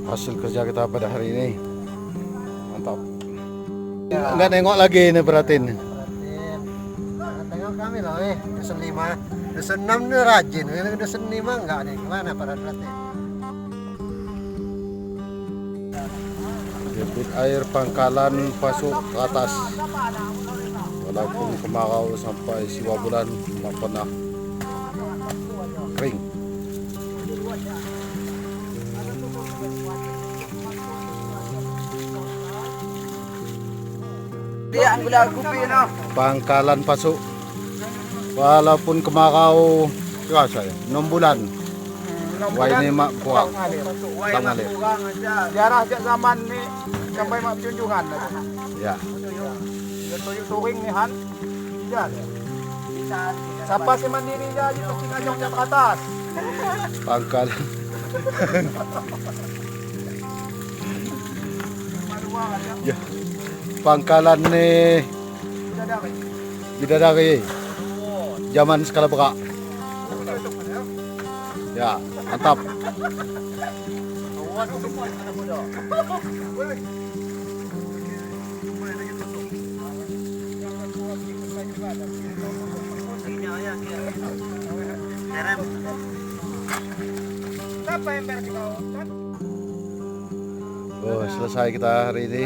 Hasil kerja kita pada hari ini. Mantap. Enggak nengok lagi ini berarti ini. Tengok kami loh, dusun 5, dusun 6 ini rajin, ini dusun 5 enggak nih, gimana para berarti? Debit air Pangkalan Pasuk ke atas. Walaupun kemarau sampai siwa bulan tidak pernah kering. Pangkalan Pasuk walaupun kemarau saya 6 bulan. Wah ini mak kurang. Tangalir. Jarah sejak zaman ni sampai mak junjungan. Ya. Tuyuk turing ni han. Ya. Siapa si mandiri jadi pasti ngajongnya ke atas. Pangkalan. Ya. Pangkalan ni Bidadari. Zaman skala berak. Ya, mantap. Oh, selesai kita hari ini.